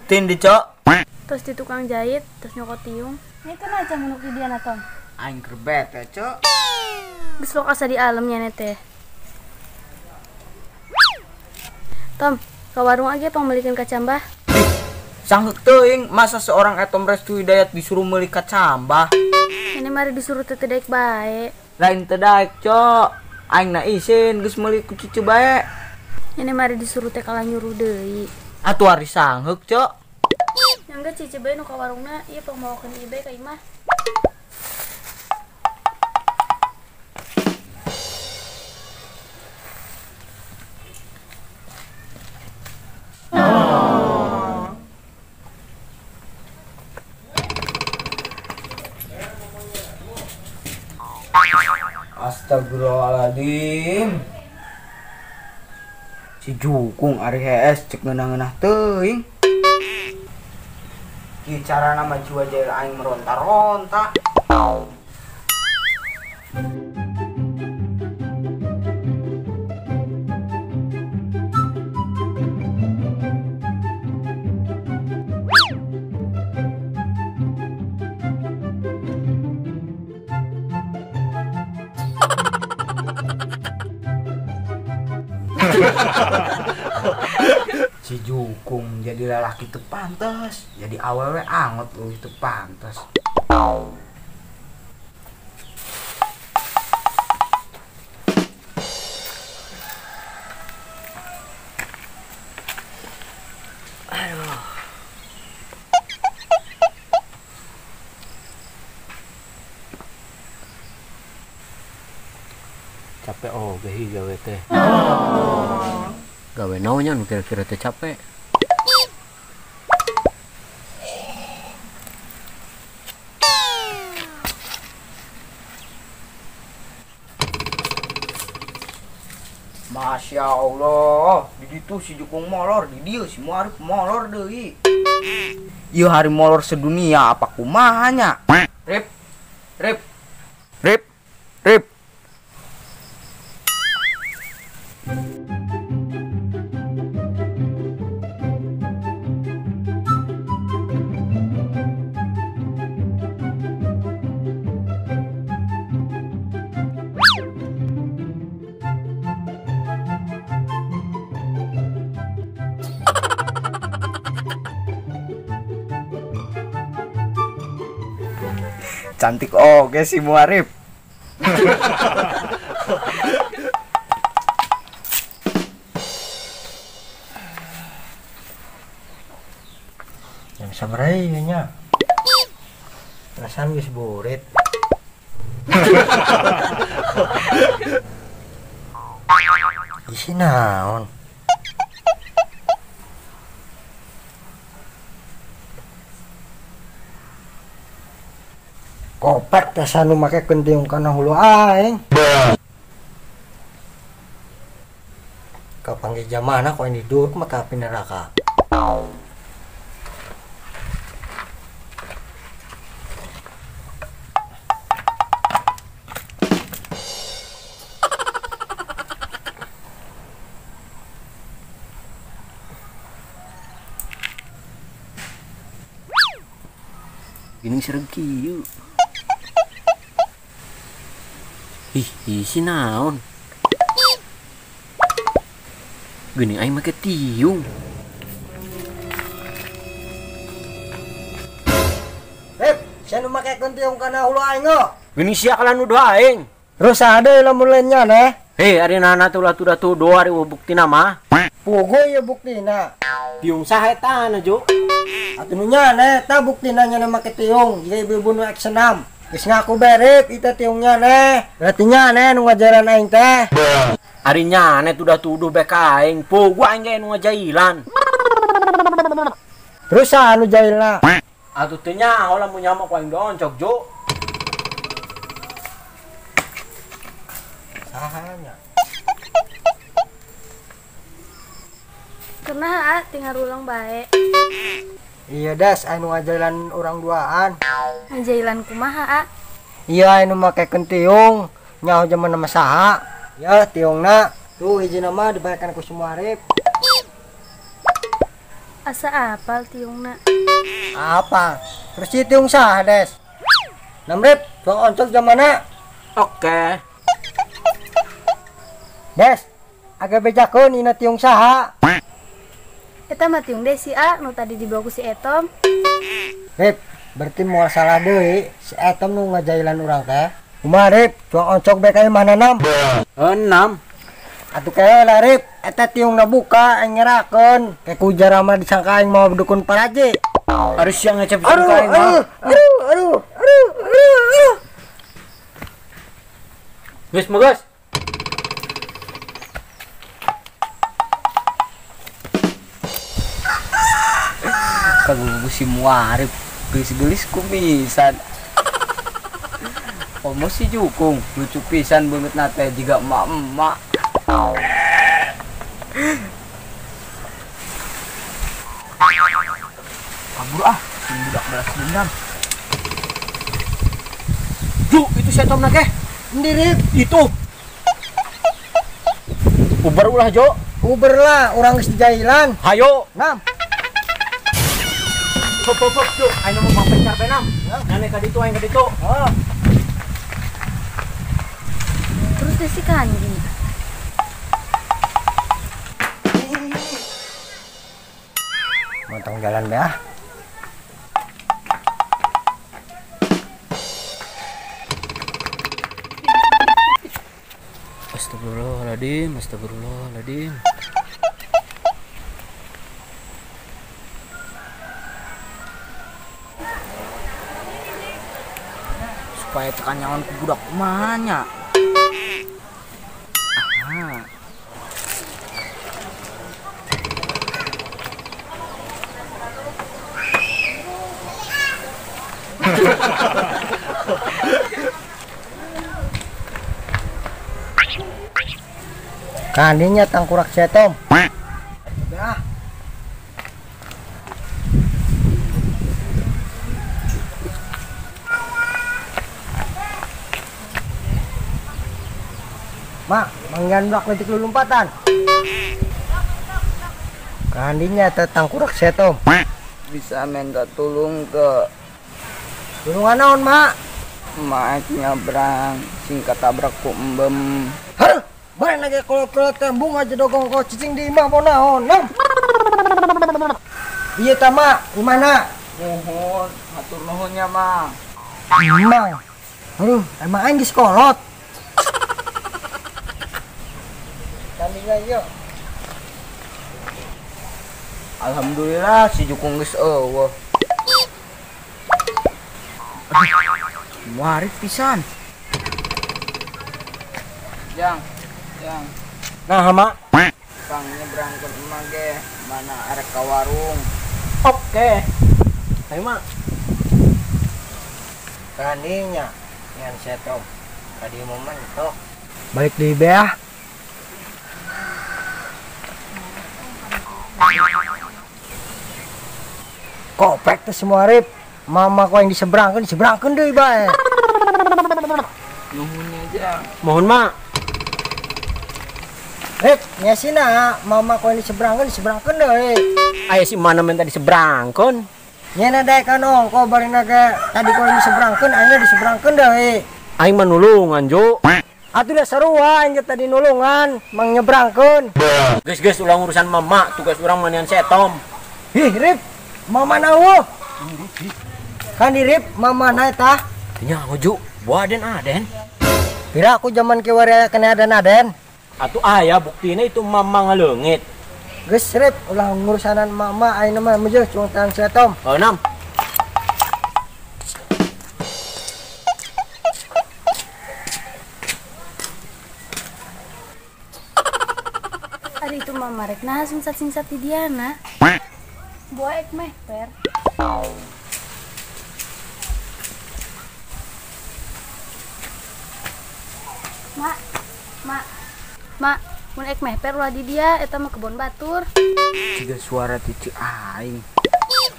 Tin di cok. Terus di tukang jahit, terus nyokot tiung. Ini kan aja menuk di dia Tom. Aing kerbet ya cok. Geus lo asa di alamnya teh. Tom, ke warung aja pang melikeun kacambah. Sanggeuk teuing, masa seorang Etom Restu Hidayat disuruh meuli kacambah? Ini mari disuruh teu daek bae. Lain teu daek, cok. Aing na isin geus meuli ku cucu bae. Ini mari disuruh teh kalah nyuruh deui. Atuh ari sanggeuk, cok. Yang ge cici bae nu ka warungna, ieu pang mawakeun ieu bae ka imah. Astagfirullahaladzim. Si jukung ari hees cek ngeunah-ngeunah teuing. Kieu carana mah jiwa jail aing meronta-ronta. Si jukung jadi lalaki teu pantes, jadi awewe angot leuwih teu pantes. Aduh. Capek oh gehi gawe teh. Gawe naonnya nu kira-kira teh capek. Masya Allah, di ditu si jukung molor, di dieu si Muarif molor deui. Ieu hari molor sedunia apa kumaha nya? Rip, rip, rip, rip. Cantik oke si Muarif. Yang sabaraha ieu nya? Perasaan geus burit. Isi naon? Kopek teh anu make kentiung kana hulu aing. Kapanggih jamana kok ini dur maka api neraka. Gini serem kieu. Ih, isi naon? Gini aing make tiung. Rip, sia nu make tiung kana hulu aing oh. Gini sia kalah nuduh aing. Terus ada lamun lainnya neh. Hei, ari nana tuh lah tudah tuduh ari buktina mah. Pugu ieu buktina. Tiung saha eta na, Jo? Atuh nu nya neh, eta buktina nya make tiung, jiga ibu-ibu nu X6. Geus ngaku berip itu tiungnya neh. Berarti nya neh nu ngajaran aing teh. Ari nya neh tudah tuduh bae ka aing. Pugu aing ge nu ngajailan. Terus anu jailna? Atuh teu nyaho lamun nyaho ku aing doncok, Jo. Saha nya? Kumaha tinggal ulang bae. Iya das, anu ngajailan orang duaan. Ngajailan kumaha a? Iya anu make kentiung, nyaho jaman nama saha. Ya tiungna, tuh hiji nama dibayarkan ku si Muarif. Asa apal tiungna. Apa? Terus si tiung sah, Des. Namrip, tuang oncok jam mana? Oke. Des, agak bejakeun ina tiung saha. Eta mah tiung Desi A, nu tadi dibawa ku si Etom. Rip, berarti moal salah deui si Etom nu ngajailan urang teh. Kumaha Rip, tuang oncok bae ka imahna nam? Enam. Atuh keula Rip, eta tiungna buka aing ngerakeun. Ke ku jarama disangka aing mau dukun paraji. Harus yang ngecep ka aing mah. Aduh, aduh, aduh, aduh. Geus mah geus. Kagugu si Muarif gelis-gelis kumisan. Komo si Jukung lucu pisan banget nate juga emak-emak. Kabur ah, si budak balas dendam. Ju, itu si Etom nake. Endi Rip? Itu. Uber ulah Jo. Uber lah, urang geus dijailan. Hayo. Nam. Hop hop hop, Jo. Aing mau mampir karpe nam. Nane ka ditu, aing ka ditu. Oh. Terus Desi kandi. Montong jalan be ah. Astagfirullahaladzim, astagfirullahaladzim. Supaya tekan nyawan ku budak kumanya. Aha. Kandinya tangkurak setom. Dah. Mak, manggan blak letik lulumpatan. Kandinya tangkurak setom. Bisa minta tolong ke tulungan naon, Mak? Mak nyabrang, sing katabrak ku embem. Hah? Bareng lagi kalau tembung aja dogong kau cicing di imah mau naon, nam? Iya ta, Mak, imahna? Nuhun, hatur nuhunnya, Mak. Emang. Aduh, emang aing geus kolot. Tandingan yuk. Alhamdulillah si Jukung geus eueuh. Warit pisan. Jang, jang. Nah, Mak. Pang nyebrangkeun emak ge, mana arek ka warung. Oke. Ayo, Mak. Kandinya ngan setom. Tadi momen tok. Balik deui be ah. Kopek teh semua Rip. Mama kau yang diseberangkeun, diseberangkeun deui bae. Nuhun aja. Mohon, Mak. Rip, nya sina mama kau yang diseberangkeun, diseberangkeun deui. Aya si mana minta diseberangkeun? Nya na daek kan ongko barina ge tadi kau yang diseberangkeun, ayeuna diseberangkeun deui. Aing mah nulungan, Jo. Atuh da sarua aing ge tadi nulungan, mang nyebrangkeun. Geus geus ulah urusan mama, tugas urang manian setom. Ih, Rip, mama nawo. Kan di Rip, mama na eta. Nya Jo, buah aden aden. Pira aku zaman kiwari aya kena aden aden. Atuh aya buktina itu mama ngaleungit. Geus Rip, ulah ngurusanan mama ayeuna mah meujeuh cuang tang setom. Oh, nam. Ari itu mama rek nah singsat-singsat di Diana. Boek meh per. Mak, mak, mak, mun ek meh per ulah di dia eta mah kebon batur. Jiga suara cici aing.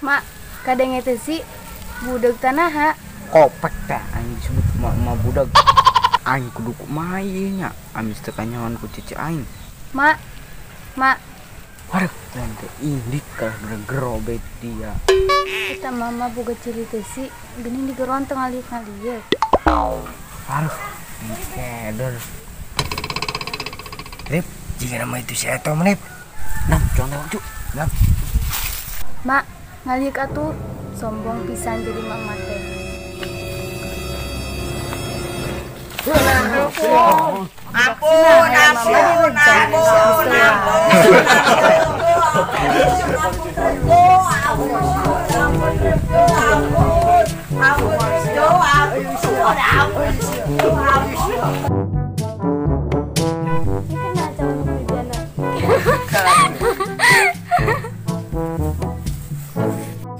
Mak, kadenge teh si budak tanaha. Kopek teh aing disebut mak budak. Aing kudu kumaha ieu nya, amis teu kanyahoan ku cici aing. Mak, mak, Aduh, nanti indit kalah gerobet dia. Kita mama boga ciri teh si geuning digeroan teu ngaliuk-ngaliuk. Aduh, keder. Rip, jika nama itu si Eto menip. Nam, jangan lewat cu. Nam. Mak, ngaliuk atuh, sombong pisan jadi mama teh. Ampun, ampun, ampun, ampun,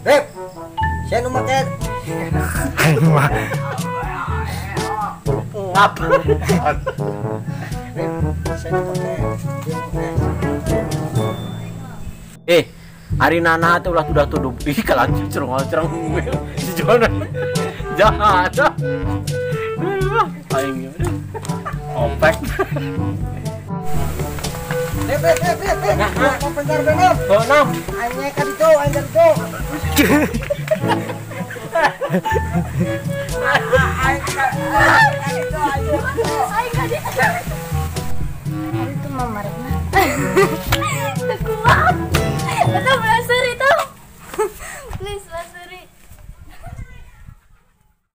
Rip, saya nu make. Ngap. Rip, saya nu make. Ari Nana tuh ulah tudah tuduh. Ih, kalanjut cerong-cerong. Si Jona. Jahat. Aing opek. Rip, rip, rip, rip, rip. Nah, pencar benam. Benam. Aing ka ditu, aing ka ditu. Aing ka ditu. Hari itu mama rek